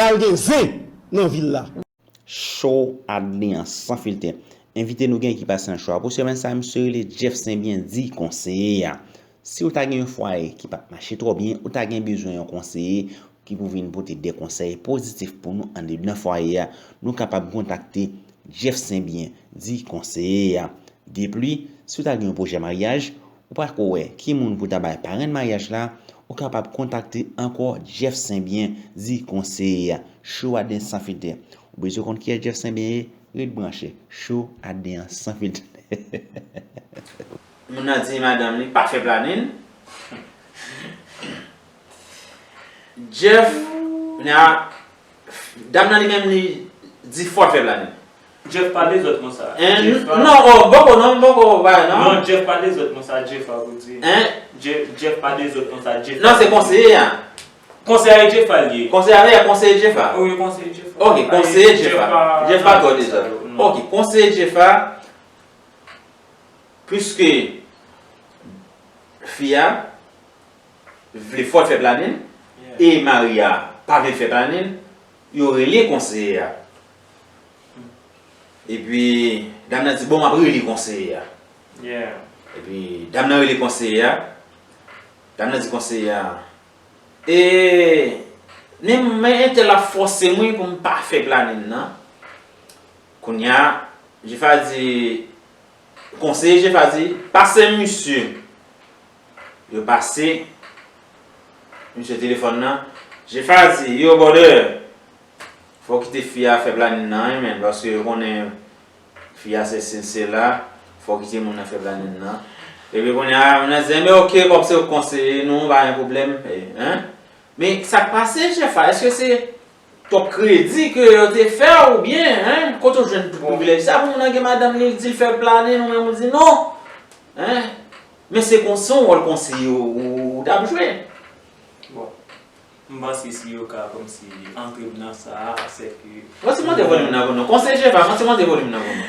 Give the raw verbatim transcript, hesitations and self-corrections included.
Al gen zen nan vil la. Show Adley an san filtè. Envite nou gen ki pase nan show a. Pou semèn sa a, misye rele Jeff Senbyen, di konseye a. Si w ta gen yon fwaye ki p ap mache twò byen, ou ta gen bezwen yon konseye ki pou vin pote de konsèy pozitif pou nou andedan fwaye a, nou kapab kontakte Jeff Senbyen, di konseye a. Depli, si w ta gen yon pwojè maryaj, ou pa ko wè ki moun pou ta bay parenn maryaj la, ou kapab kontakte ankò Jeff Senbyen, di konseye a. Show Adley an san filtè. Ou bezwen konn kiyès Jeff Senbyen ye? Ret branche. Show Adley an san filtè. Moun nan di madanm li pa fè planin. Jeff, na, dam nan li menm li di fò l fè planin. Jeff pa dezòd konsa. Jeff pa. Non, oh, bòkò non, bòkò pa non. Non, Jeff pa dezòd konsa, Jeff a pou di. Hein? Jeff, Jeff pa dezòd konsa, Jeff. Non, se konseye a. Konseye a Jeff a li ye. Konseye a, konseye Jeff a. Wi, konseye Jeff. Ok, konseye Jeff a. Jeff pa twò dezòd. Ok, konseye Jeff a. Piske fi a vle fò l fè planin e mari a pa vle fè planin, yo rele konseye a. Epi dam nan di, bon, m ap rele konseye a. Epi dam nan rele konseye a. Dam nan di konseye a, e men, men entèl ap fòse mwen pou m pa fè planin nan. Kounye a, Jeff a di, konseye Jeff a di, pase misye. Yo pase misye telefòn nan. Jeff a di, yo brother, fò w kite fi a fè planin nan wi, men, paske yo konnen fi a se sensè la, fò w kite moun nan fè planin nan. Epi kounye a, moun nan di, enben ok, kòm se ou k konseye nou, pa gen pwoblèm, hein? Men sa k pase, Jeff a, èske se twòp kredi ke yo te fè w oubyen, hein, kote w jwenn tout privilèj sa pou moun nan gen madanm li, li di l fè planin, ou menm ou di non, hein? Men se konsa yon wòl konseye ou, ou t ap jwe. Bon, m panse si yo ka kòmsi antre m nan sa a, sèke. Mwen ti monte volim nan pou nou. Konseye Jeff a, mwen ti monte volim nan pou